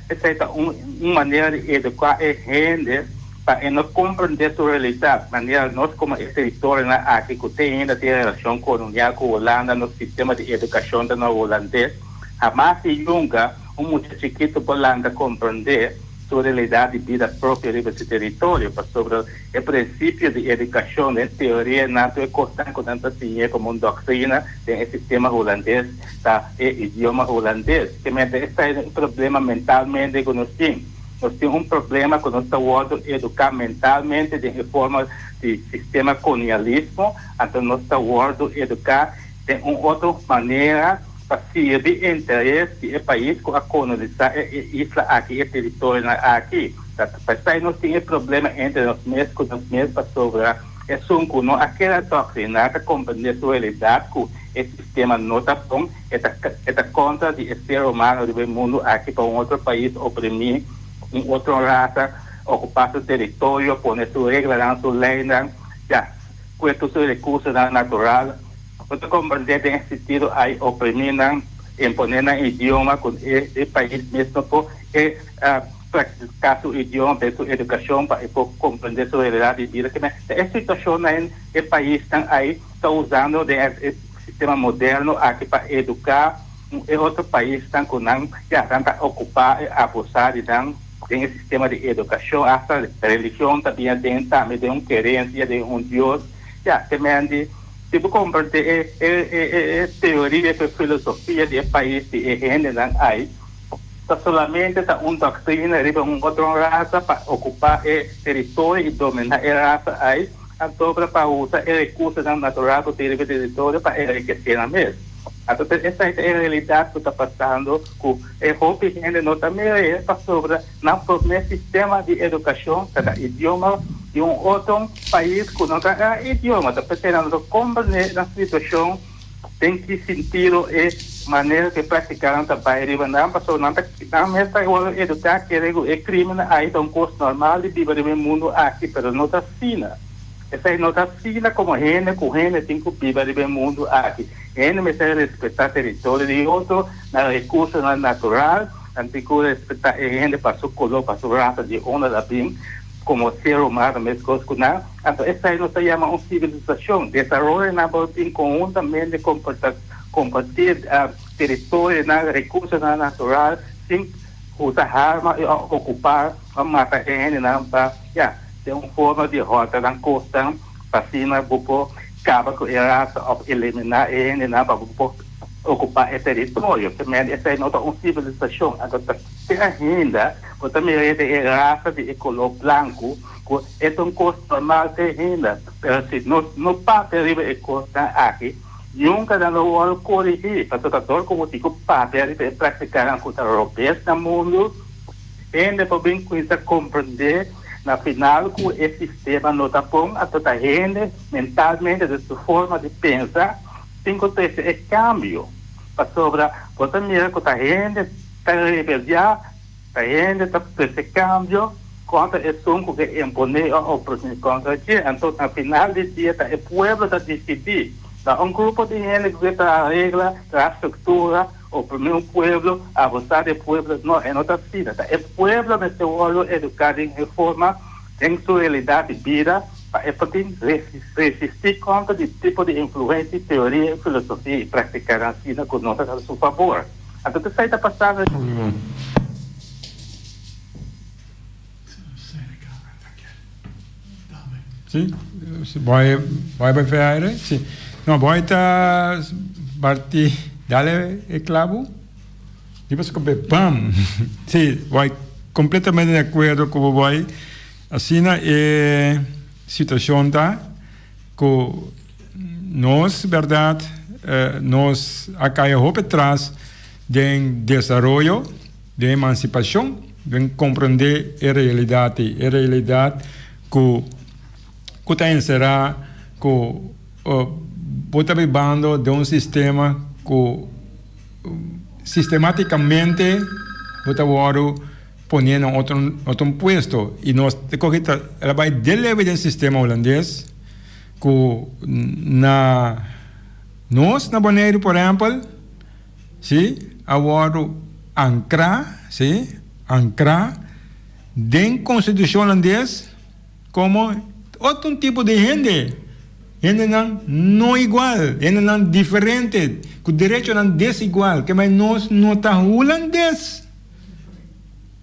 Esei ta un manera di eduká e hende. Pa e no comprende su realidad, manera nos como e territorionan aki cu te ainda tin relacion colonial cu Hulanda, nos sistema di educacion ta na Hulandes, hamas y yunga un mucha chikito por lanta comprende su realidad di bida propio riba su territorio, pasobra e principio di educacion den teorianan tur e cosnan cu nan ta siñ'e como un doctrina den e sistema Hulandes ta e idioma Hulandes. Kimente esai ta un problema mentalmente cu nos tin. Nos tin un problema ku nos ta wòrdu eduká mentalmente den e forma di sistema kolonialismo, anto nos ta wòrdu eduká den un otro manera pa sirbi interes di e pais ku a kolonisá e isla aki, e teritorionan aki. Ta p'esei nos tin e problema entre nos mes ku nos mes pasobra esun ku no a keda doktriná ta komprendé su realidat ku e sistema no ta bon. E ta e ta kontra di e ser humano riba e mundu aki pa un otro pais oprimí un otro rasa, okupá su teritorio, pone su reglanan, su leinan, ya kue tur su rekursonan natural. Bo ta komprendé den e sentido ai oprimí nan, imponé nan idioma ku e e pais mes no por e praktiká su idioma, su edukashon pa e por komprendé su realidat di bida. Ta e situashonnan e paisnan ai ta usando den e Sistema moderno aki pa educa e otro paisnan cu nan ya nan ta ocupa e abusa di nan den e sistema di educacion hasta religion ta bini aden tambe den un kerencia den un dios ya te mendi si bo comprende e e teoria cu e filosofia di e pais di e hendenan ay ta solamente ta un doctrina riba un otro rasa pa ocupa e teritorio y domina e rasa ay. Anto pa usa e rekursonan natural ku tin riba e teritorio pa enrikesé nan mes. Anto esei ta e realidat ku ta pasando ku e hopi hende no ta mira e pasobra nan promé sistema di edukashon ta na idioma di un otro pais ku no ta nan idioma. Ta p'esei nan no ta komprendé nan situashon den ki sintido e manera ku e praktikanan ta bai riba nan pasobra nan ta nan mes ta wòrdu eduká kere ku e krimennan ai ta un kos normal di biba riba e mundu aki pero no ta asina. Esei no ta asina komo hende ku hende tin ku biba riba e mundu aki. Hende mester respetá teritorio di otro, nan rekursonan natural, nan tin ku respetá e hende pa su koló, pa su rasa, di unda ta bin, komo ser humano meskos ku nan. Anto esei nos ta yama un sivilisashon. Desaroyonan por bin konhuntamente kompartí teritorionan, rekursonan natural sin usa arma i okupá òf mata e hendenan pa, ya, den un forma di hòrta nan kosnan pa asina bo por kaba ku e rasa òf eliminá e hendenan pa bo por okupá e teritorio. Te mende esei no ta un sivilisashon. Anto ta te ainda bo ta mira den e rasa di e koló blanku ku e ta un kos normal te ainda. Pero si nos no papia riba e kosnan aki, nunka nan lo wòrdu korigí, pasobra ta dor ku bo tin ku papia riba e praktikanan ku ta robes na mundu, hende por bin kuminsá komprendé na final ku e sistema no ta bon, anto ta hende mentalmente den su forma di pensa tin ku trese e kambio, pasobra bo ta mira ku ta hende ta rebeldiá. Ta hende ta trese kambio kontra esun ku ke imponé o oprimi kontra dje. Anto na final di dia ta e pueblo ta disidí. Ta un grupo di hende ku ke traha regla, traha struktura, oprimí un pueblo, abusá di e pueblo. No, e no ta asina. Ta e pueblo mester wòrdu eduká den e forma, den su realidat di bida, pa e por tin resistí kontra di tipo di influensia, teoria i filosofia i praktikanan asina ku no ta na su fabor. Anto esei ta pasando.
Si, boy boy bai fe aire? Si. No, boy ta parti dale e clavo. Di paso kope bam. Si, boy completamente de acuerdo ku bo boy. Asina e situacion ta. Ku nos bèrdat nos a kai hopi tras den desaroyo, den emansipashon, den komprendé e realidat ei, e realidat ku ku ta enserá ku bo ta bibando den un sistema ku sistematikamente bo ta wòrdu Pone na otro otro puesto y nos te coge ta el a bay delebe den sistema holandes cu na nos na Boneiru por ehempel si a wordo ancra si ancra den constitucion holandes como otro tipo di hende hendenan no igual hendenan diferente cu derechonan desigual ke bay nos no ta hulandes.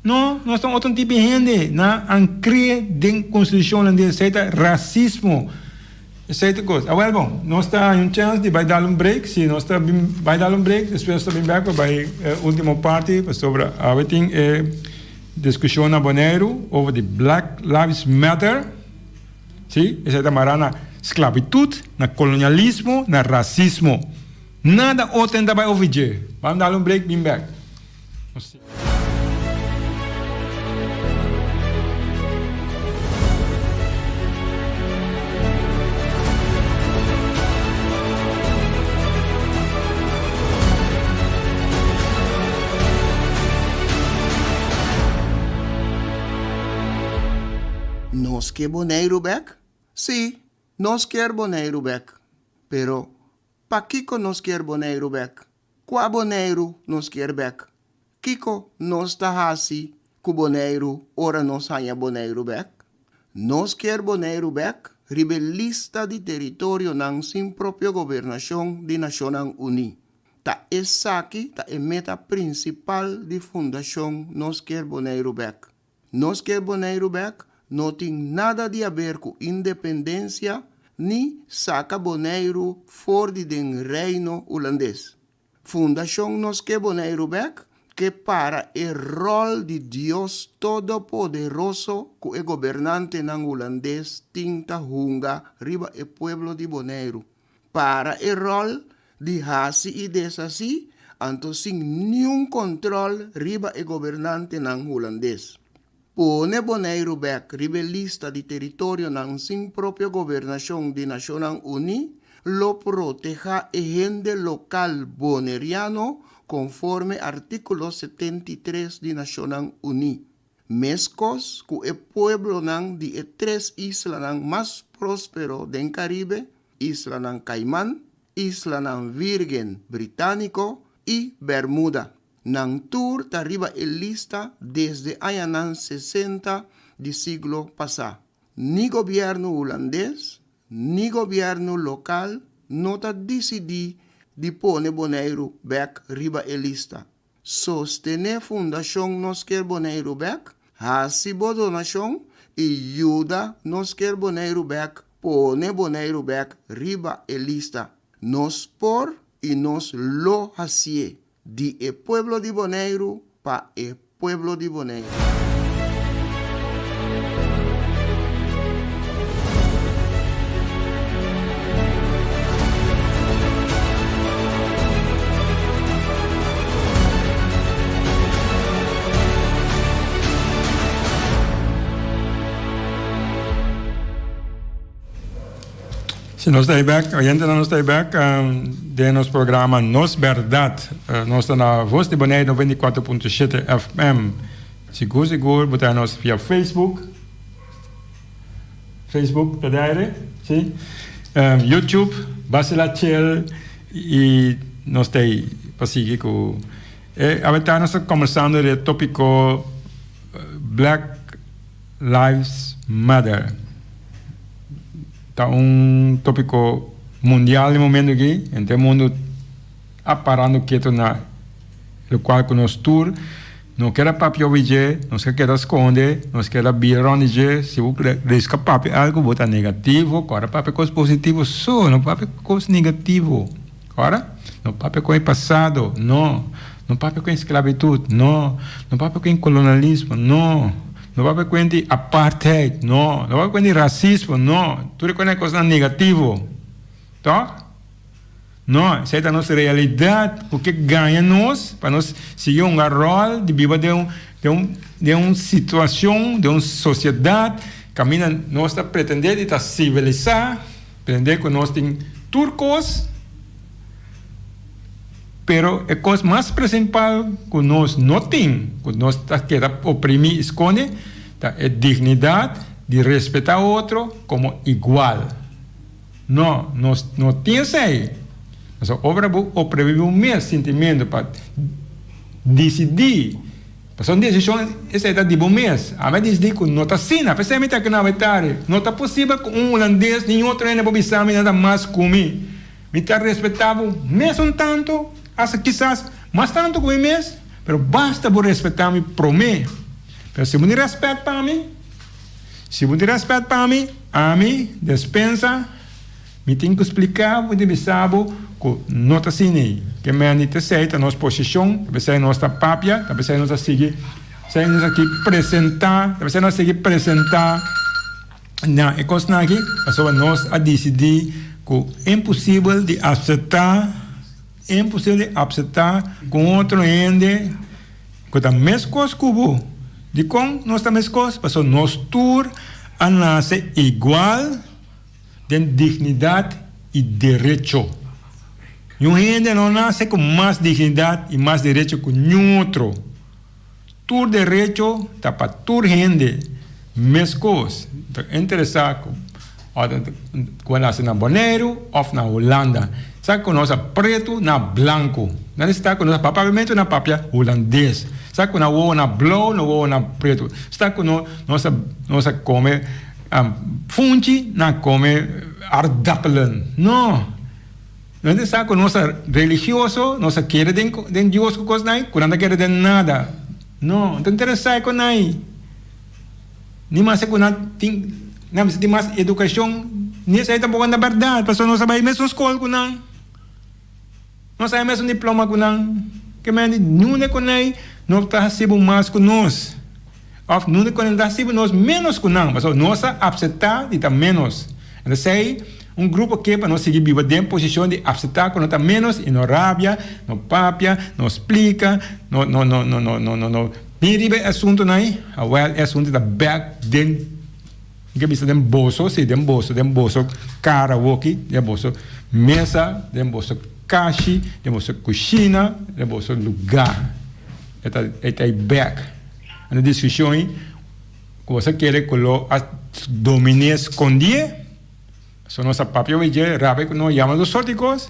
No, nos ta un otro tipo di hende. Nan an krie den konstitushonnan di esei ta rasismo. Esei ta kos. Awel bon, nos ta haña un chèns di bai dal un break. Si nos ta bin bai dal un break, despues nos ta bin bèk pa bai e ultimo parti pasobra awe tin e diskushon na Boneiru over di Black Lives Matter. Si, esei ta mará na sklabitut, na kolonialismo, na rasismo. Nada otro nan ta bai over dje. Ban dal un break, bin bèk.
Nos ke Boneiru bek? Sí, nos kier Boneiru bek. Pero, pakiko nos kier Boneiru bek? Kua Boneiru nos kier bek? Kiko nos ta hasi ku Boneiru ora nos haña Boneiru bek? Nos kier Boneiru bek riba e lista di teritorionan sin propio gobernashon di Nashonnan Uní. Ta esaki ta e meta prinsipal di Fundashon Nos Kier Boneiru Bek. Nos ke Boneiru bek no tin nada di haber ku independensia ni saka Boneiru for di den Reino Hulandes. Fundashon Nos Ke Boneiru Bek ke para e ròl di Dios Todopoderoso ku e gobernantenan hulandes tin ta hunga riba e pueblo di Boneiru. Para e ròl di hasi i deshasí, anto sin niun kòntròl riba e gobernantenan hulandes. Pone Boneiru bèk riba e lista di teritorionan sin propio gobernashon di Nashonnan Uní lo protehá e hende lokal boneriano konforme artíkulo 73 di Nashonnan Uní. Meskos ku e pueblonan di e tres islanan mas próspero den Karibe, Islanan Cayman, Islanan Virgen Britániko i Bermuda. Nan tur ta riba e lista desde añanan sesenta di siglo pasá. Ni gobièrnu hulandes ni gobièrnu lokal no ta disidí. di pone Boneiru bèk riba e lista. Sostené Fundashon Nos Kier Boneiru Bèk, hasi bo donashon i yuda Nos Kier Boneiru Bèk pone Boneiru bèk riba e lista. Nos por i nos lo hasié, di e pueblo di Boneiru pa e pueblo di Boneiru.
Si nos ta bek, oyentenan nos ta bek den nos programa Nos Berdad. Nos ta na Voz di Bonaire 94.7 FM. Sigur sigur bo ta nos via Facebook. Facebook ta de aire, si. YouTube, Basila Chel y nos ta ahí pa sigui cu e aweta nos ta conversando de topico Black Lives Matter. Ta un tópiko mundial den momento aki, henter mundu a parando ketu na lokual ku nos tur no kier a papia obi dje, nos ke keda skonde, nos kier a bira rònt di dje, si bo riska papia algu bo ta negativo, kòrda papia kos positivo so, no papia kos negativo, kòrda? No papia kon e pasado, no, no papia kon e sklabitut, no, no papia kon e kolonialismo, no. No papia kuenta di apartheid, no. No papia kuenta di rasismo, no. Tur e kosnan e kosnan negativo. Tòg? No, esei ta nos realidat ku ke gaña nos pa nos sigui hunga ròl di biba den un den un den un situashon, den un sosiedat kaminda nos ta pretendé di ta sivilisá, pretendé ku nos tin tur kos. Pero e kos mas prinsipal ku nos no tin, ku nos ta keda oprimí i skonde, ta e dignidat di respetá otro komo igual. No, nos no tin esei. Pasobra ora bo oprimí bo mes sintimentu pa disidí, pasobra un desishon esei ta di bo mes. Ami a disidí ku no ta asina, p'esei mi ta keda wetari. No ta posibel ku un hulandes ni otro hende por bisa mi nada mas ku mi. Mi ta respetá bo mesun tantu, asta kisas mas tantu ku mi mes, pero basta bo respetá mi promé. Pero si bo tin rèspèt pa mi, si bo tin rèspèt pa mi, ami, despensa, mi tin ku spliká bo, mi tin bisa bo ku no ta asina ei. Ke mende ta esei ta nos posishon, ta p'esei nos ta papia, ta p'esei nos ta sigui, p'esei nos aki presentá, ta p'esei nos a sigui presentá. Na e kosnan aki, pasobra nos a disidí ku imposibel di aseptá, imposibel di aseptá ku un otro hende ku ta meskos ku bo. Dikon nos ta meskos? Pasobra nos tur a nase igual den dignidat i derecho. Niun hende no nase ku mas dignidat i mas derecho ku niun otro. Tur derecho ta pa tur hende meskos ta interesa ku ku a nase na Boneiru of na Hulanda. Sa ku nos a pretu na blanku. Nan esta ku nos a papiamentu na papia hulandes. Sa ku na wowo na blou na wowo na pretu. Sta ku no nos a nos a kome funchi na kome aardappelen. No. Nos ta sa ku nos ta religioso, nos ta kere den den Dios ku kosnan ei, ku nan ta kere den nada. No, no ta interesá e konan ei. Ni mas ku nan tin, nan mester tin mas edukashon, ni esei tampoko ta bèrdat, pasobra nos a bai mesun skol ku nan, nos a haña mesun diploma ku nan. Ke manera di nunde ku nan ei no ta hasi bo mas ku nos, òf nunde ku nan ta hasi bo nos ménos ku nan, pasobra nos a apseptá di ta ménos. Esei un grupo ke pa nos sigui biba den posishon di apseptá ku no ta ménos i no rabia, no papia, no splika, no no no no no no no no bin riba e asuntunan ei, awèl e asuntu ta bèk den mi ke bisa den boso, si den boso, den boso kara awoki, den boso mesa, den boso kashi, den boso kushina, den boso lugá. E ta e ta ei bèk. Anto diskushon ei. Ku boso kere ku lo a domin'é skondié, so nos a papia obi dje, rabia ku nos yama tur sort di kos,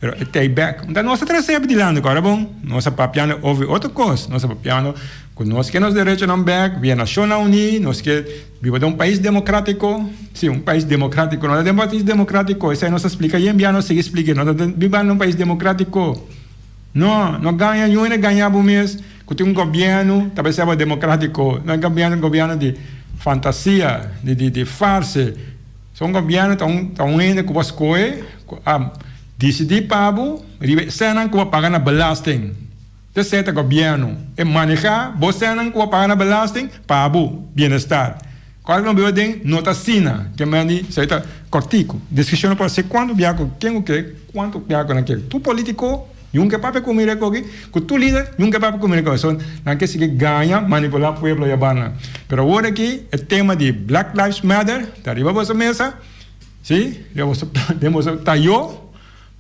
pero e tei bèk. Nta nos ta trese dilanti ku ora bon, nos a papiando over otro kos, nos a papiando. Ku nos ke nos derechonan bèk via Nashonnan Uní, nos ke biba den un pais demokratiko, si, un pais demokratiko, no ta den un pais demokratiko, esei nos a splika yen bia nos sigui splika, no ta biba den un pais demokratiko, no, no gaña, niun hende gaña bo mes ku tin un gobièrnu ta bay ser demokratiko, no e gobièrnu un gobièrnu di fantasia, di di di farse, so un gobièrnu ta un ta un hende ku bo a skohe ku a disidí pa bo riba e sènnan ku bo a paga na belasting. Te seta gobièrnu e manehá bo sènnan ku bo paga na belasting pa bo bienestar. Kòrda ku no biba den no ta asina. Ke men di esei ta kòrtiku. Diskushon no por hasi kuantu bia ku ken ku ke, kuantu bia ku nan ke. Tur polítiko yun ke papia ku mi rekogi, ku tur lider yun ke papia ku mi rekogi. So nan ke sigui gaña, manipulá pueblo yabana. Pero awor aki e tema di Black Lives Matter ta riba boso mesa, si, riba boso den boso tayó.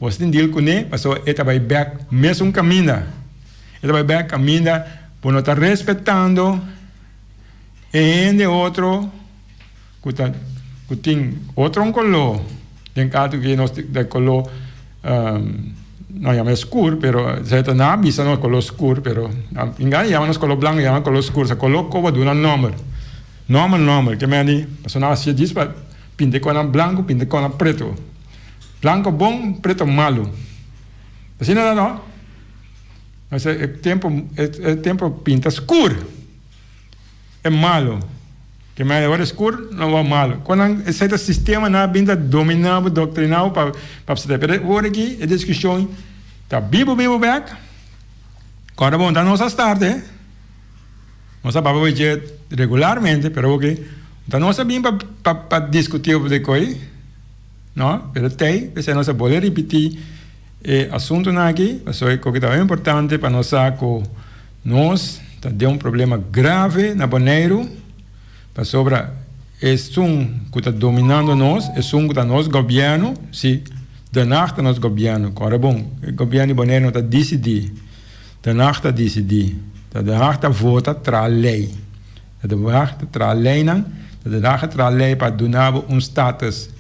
Bo tin deal kuné pasobra e ta bai bek mesun kaminda. E ta bai bek kaminda bo no ta respetando e hende otro ku ta ku tin otro un koló. Den kaso ku nos ta koló no yama e skur pero esei ta nan a bisa nos koló skur pero nan yama nos koló blanku yama koló skur sa koló ku bo duna nòmber. Nòmber nòmber ke men di pasobra nan a hasié djis pa pinta e konan blanku pinta e konan pretu. Blanco bon, preto malo. Asina ta no? Ese e tempo e tempo pinta skur e malo. Ke mei ora skur no bo malo. Kon nan esei ta sistema nan a bin ta domina bo, doctrina bo pa pa psita. Pero ora aki e diskushon ta bibo bibo bek. Kòrda bon ta nos a start e. Nos a papia dje regularmente pero oki ta nos a bin pa pa pa diskuti over de koi. No, pero tei, p'esei nos a bolbe ripití e asuntunan aki, pasobra e koke ta hopi importante pa nos sa ku nos ta den un problema grave na Boneiru, pasobra esun ku ta dominando nos, esun ku ta nos gobièrnu, si, Den Haag ta nos gobièrnu, kòrda bon, e gobièrnu di Boneiru no ta disidí, Den Haag ta disidí, ta Den Haag ta vota traha lei, ta Den Haag ta traha leinan, ta Den Haag a traha lei pa duna bo un status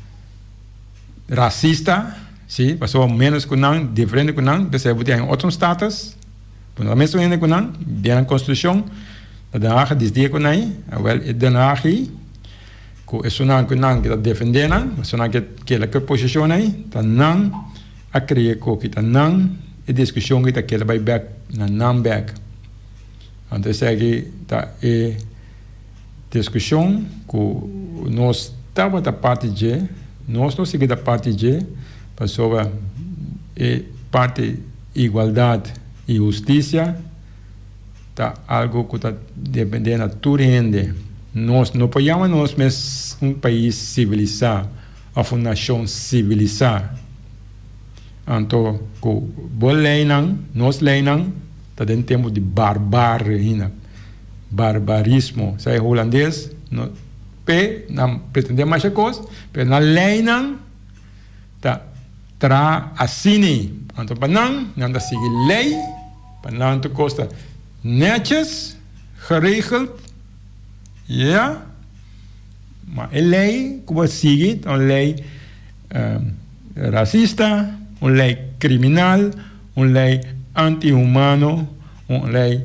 rasista, si, pasobra menos ku nan, diferente ku nan, p'esei bo tin otro status, bo no ta mesun hende ku nan, den nan konstitushon, ta Den Haag a disdi ku nan, awel e Den Haag ei, ku esunnan ku nan ku ta defendé nan, esunnan ke keda ku e posishon ei, ta nan a krea koki, ta nan e diskushon ei ta keda bai bèk na nan bèk. Anto esaki ta e diskushon ku nos tabata parti dje, nos lo sigui ta parti dje, pasobra e parti igualdat i hustisia ta algu ku ta depende na tur hende. Nos no por yama nos mes un pais sivilisá òf un nashon sivilisá. Anto ku bo leinan, nos leinan, Ta den tempu di barbar ainda, barbarismo. Sa e hulandes no pe nan pretende masha kos, pero nan leinan ta traha asina. Anto pa nan, nan ta sigui lei, pa nan tur kos ta netjes geregeld, ya. Ma e lei ku bo a sigui ta un lei rasista, un lei kriminal, un lei antihumano, un lei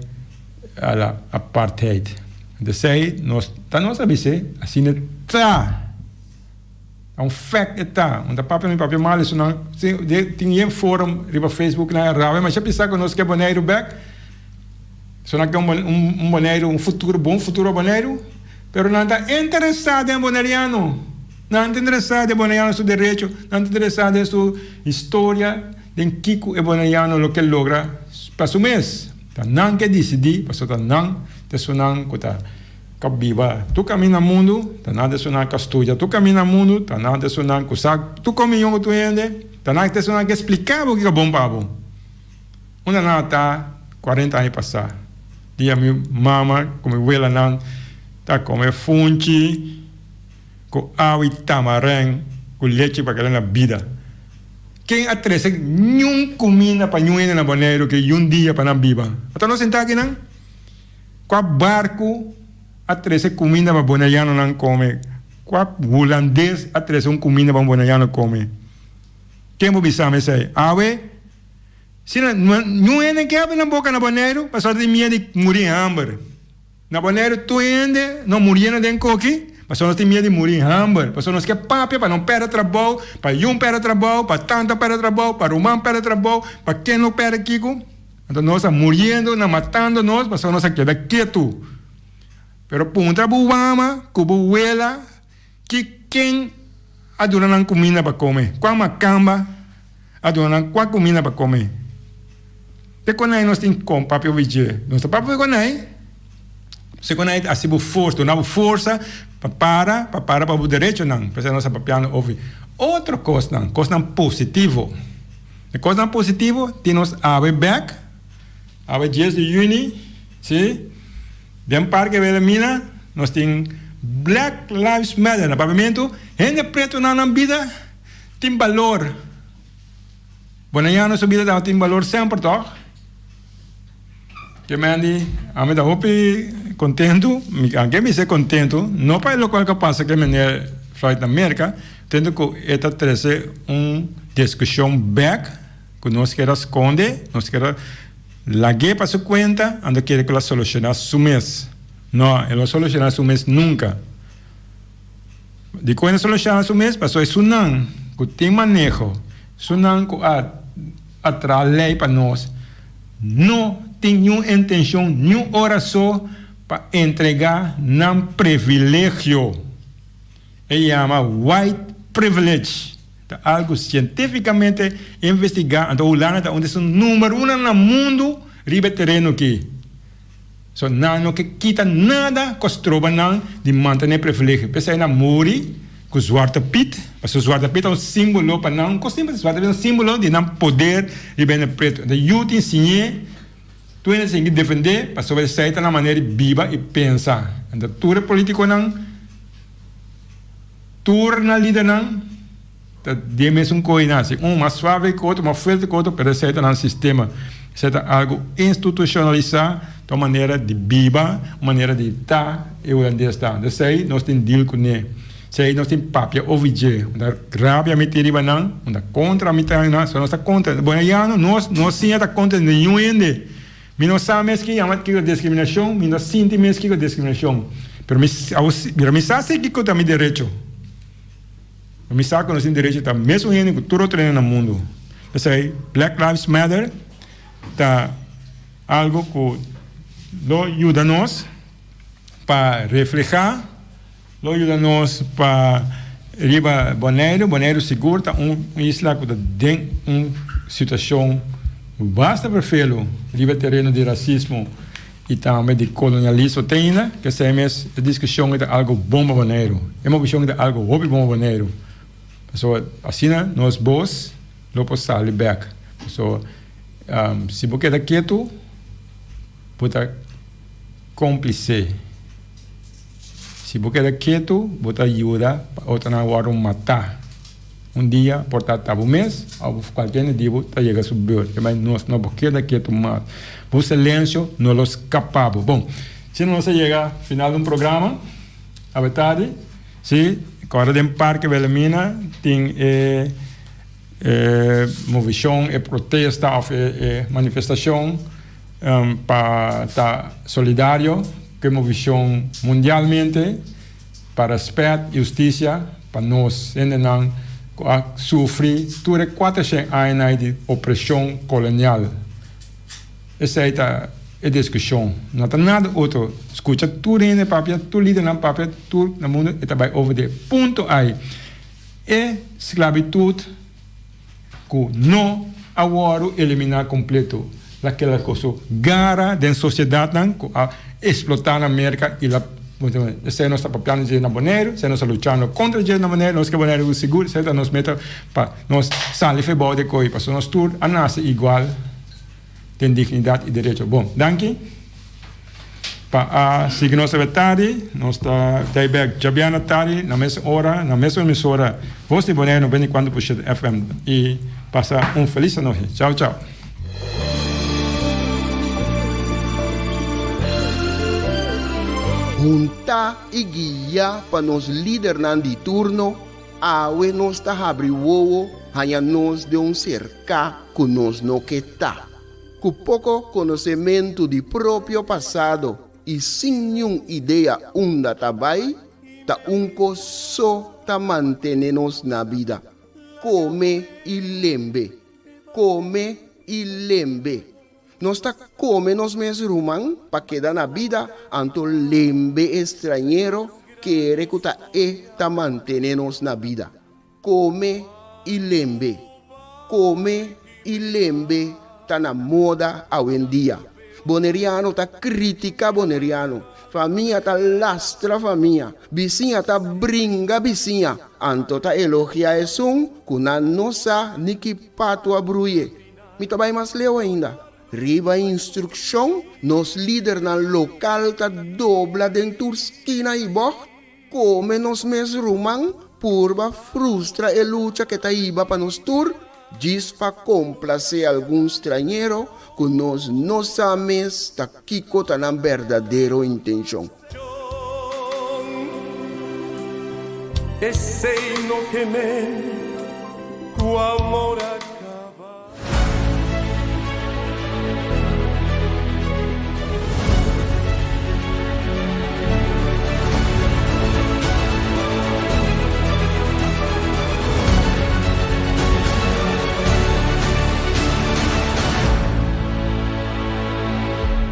a la apartheid. Desei nos ta nos a bis'é asina ta. Ta un fact e ta. Un ta papia mi papia mal esun nan tin yen forum riba Facebook nan a rabia masha bisa ku nos ke Boneiru bek. Esun nan ke un Boneiru un futuro bon futuro Boneiru. Pero nan ta interesá den boneriano. Nan ta interesá den boneriano su derecho, nan ta interesá den su historia, den kiko e boneriano lo ke logra pa su mes. Ta nan ke disidí, pasobra ta nan ta esunnan ku ta ka biba tur kaminda mundu, ta nan ta esunnan ku a studia tur kaminda mundu, ta nan ta esunnan ku sa tur komion ku tur hende, ta nan ta esunnan ke splika bo kiko bon pa bo. Unda nan a ta cuarenta aña pasá, dia mi mama cu mi welanan ta come funchi cu awa y tamaren cu lechi pa keda na bida. Ken a trece niun cuminda pa niun hende na Boneiru ke yun dia pa nan biba? Ata nos sinta akinan? Cua barcu a trece cuminda pa Boneianonan come? Cua Hulandes a trece un cuminda pa un Boneiano come? Ken bo bisa mi esey? Awe? Si nan, niun hende ke habri nan boka na Boneiru pasobra tin miedu di muri hamber. Na Boneiru tur hende no muriendo den koki, pasobra nos tin miedu di muri hamber, pasobra nos ke papia pa no pèrdè trabou, pa yun pèrdè trabou, pa tanta pèrdè trabou, pa ruman pèrdè trabou, pa ken no pèrdè kiko. Anto nos ta muriendo, nan matando nos, pasobra nos a keda ketu. Pero puntra bo wama ku bo wela ki ken a duna nan kuminda pa kome, kua makamba a duna nan kua kuminda pa kome. Te konai nos tin kon papia obi dje. Nos ta papia obi konai, se konai ta hasi bo forsa, duna bo forsa pa para, pa para pa bo derechonan. P'esei nos ta papiando obi otro kosnan, kosnan positivo. E kosnan positivo tin nos awe bek, awe dies di yüni, si. Den Parke Wilhelmina nos tin Black Lives Matter na papiamentu, hende pretu nan nan bida tin balor. Bonaiano su bida tabatin balor semper tòg? Ke Mandy, ami ta hopi kontentu, mi anke mi ser kontentu, no pa e lokual ku a pasa ku e meneer Floyd na Merka, tende ku e ta trese un diskushon bèk ku nos kier a skonde, nos kier a Lag'é pa su kuenta, anto kere ku lo solushoná su mes. No, e lo solushoná su mes nunka. Dikon e no solushoná su mes? Pasobra esunnan ku tin maneho, esunnan ku a a traha lei pa nos, no tin niun intenshon, niun ora so pa entregá nan privilegio. E yama white privilege. Ta algu sientificamente investiga, anto Hulanda ta un di esun numero uno na mundu riba e tereno aki. So nan no ke kita nada ku a stroba nan di mantene privilegio. P'esei nan muri ku Zwarte Piet, pasobra Zwarte Piet ta un simbolo pa nan, un kos simpel, Zwarte Piet ta un simbolo di nan poder riba hende pretu. Anto yu tin siñ'é, tur hende tin ki defendé, pasobra esei ta nan manera di biba i pensa. Anto tur e politikonan. Tur nan lidernan ta den mesun koe nan hasi. Un mas suave ku otro, mas fuerte ku otro, pero esei ta nan sistema. Esei ta algu institushonalisá, ta un manera di biba, un manera di ta e hulandes ta. Esei nos tin deal kuné. Esei nos tin papia over dje. Un ta rabia mi tin riba nan, un ta kontra mi ta nan, so nos ta kontra. Bonaiano nos no siña ta kontra niun hende. Mi no sa mes ki yama kiko discriminacion, mi no sinti mes kiko discriminacion, pero mi pero mi sa si kiko ta mi derecho. Mi sa ku nos tin derecho ta mesun hende ku tur otro hende na mundu. P'esei Black Lives Matter ta algo ku lo yuda nos pa refleha, lo yuda nos pa riba Boneiru. Boneiru sigur ta un isla ku ta den un situashon basta perfelu riba e tereno di rasismo i tambe di kolonialismo te ainda. P'esei mes e diskushon ta algu bon pa Boneiru. E movishon ta algu hopi bon pa Boneiru. Pasobra asina nos bos lo por sali bèk. Pasobra si bo keda ketu bo ta kómplise. Si bo keda ketu, bo ta yuda pa otronan wòrdu matá. Un dia por ta ta bo mes òf kualke hende di bo ta yega su beurt. Kemey nos no por keda ketu mas. Bo silensio no lo skapa bo. Bon, asina nos a yega final di un programa awe tardi. Si, kòrda den Parke Wilhelmina tin e e movishon, e protesta òf e manifestashon pa ta solidario ku e movishon mundialmente pa rèspèt i hustisia pa nos hendenan ku a sufri tur e kuatershen añanan di opreshon kolonial. Esei ta e diskushon. No ta nada otro. Skucha tur hende papia, tur lidernan papia, tur na mundu e ta bai over di e punto ai. E sklabitut ku no a wòrdu eliminá kompleto la keda ku su gara den sosiedatnan ku a eksplotá na Merka i la esei nos ta papiando dje na Boneiru, esei nos ta luchando kontra dje na Boneiru, nos ke Boneiru ku sigur, esei ta nos meta pa nos sali for e bou di koi pasobra nos tur a nase igual den dignidat i derecho. Bon, danki pa a sigui nos awe tardi. Nos ta dai bek djabièrnè tardi na mes ora, na mes emisora Voz di Boneiru 94.7 FM. I pasa un felis anochi. Chao, chao.
Huntá i guiá pa nos lidernan di turno, awe nos ta habri wowo haña nos den un serká ku nos no ke ta. Ku poko konosementu di propio pasado. i sin niun idea unda ta bai, ta un kos so ta mantené nos na bida, kome i lembe, kome i lembe. Nos ta kome nos mes ruman pa keda na bida, anto lembe e strañero kere ku ta e ta mantené nos na bida. Kome i lembe. Kome i lembe ta na moda awendia. Boneriano ta kritika boneriano, famia ta lastra famia, bisiña ta bringa bisiña, anto ta elogia esun ku nan no sa ni ki patu a bruye. Mi ta bai mas leu ainda. Riba instrukshon, nos lidernan lokal ta dobla den tur skina i bògt, kome nos mes ruman, purba frustra e lucha ke ta hiba pa nos tur, djis pa komplasé algun strañero ku nos no sa mes ta kiko ta nan berdadero intenshon.
Esei no ke men ku amor.